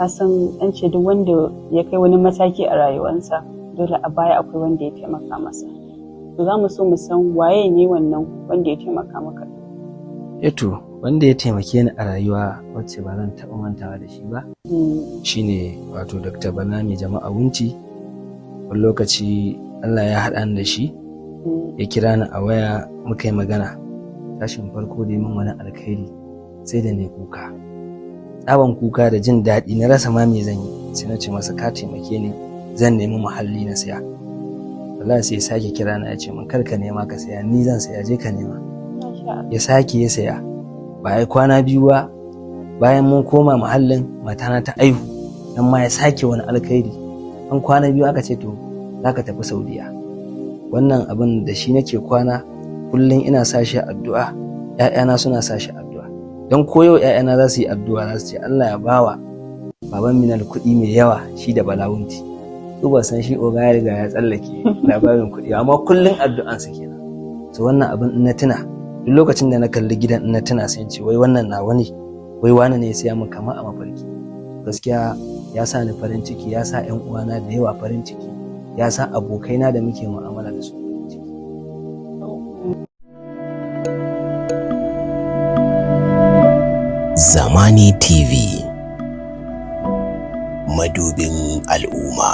Ka san an ce duk wanda ya kai wani mataki a rayuwarsa, dole a baya akwai wanda ya taimaka masa. To za mu so mu san waye ne wannan wanda ya taimaka maka? Eto, wanda ya taimake ni a rayuwa wacce ba zan taɓa mantawa da shi ba shine wato Dr. Bala Mai Jama'a Wunti. Wani lokaci Allah ya haɗa ni da shi, ya kira ni a waya, muka yi magana. Tashin farko da min wani alkhairi, sai da na kuka, tsaban kuka da jin daɗi, na rasa ma me zan yi. Sai na ce masa, "Ka taimake ni, zan nemi muhalli na saya." Wallahi sai ya sake kira na, ya ce min, "Kar ka nema ka saya, ni zan saya, je ka nema." Ya sake ya saya. Ba ya kwana 2 ba, bayan mun koma muhallin, matana ta aihu, nan ma ya sake wani alkhairi. An kwana 2 aka ce, "To, za ka tafi Saudiya." Wannan abin da shi nake kwana kullum, ina sa shi addu'a, ‘ya'yana suna sa shi addu'a. Don koyo ‘ya'yana za su yi addu'a, za su ce, "Allah ya bawa baban Minal kuɗi mai yawa, shi da Balawunti." Su ba san shi oga ya riga ya tsallake labarin kuɗi, amma kullum addu'ansa kenan. So wannan abin in na tuna, duk lokacin da na kalli gidan, in na tuna, sai ce, "Wai wannan nawa ne? Wai wani ne ya siya min?" Kamar a mafarki. Gaskiya ya sa ni farin ciki, ya sa ƴan uwana da yawa farin ciki, ya sa abokaina da muke mu'amala da su farin ciki. Zamani TV, madubin al'umma.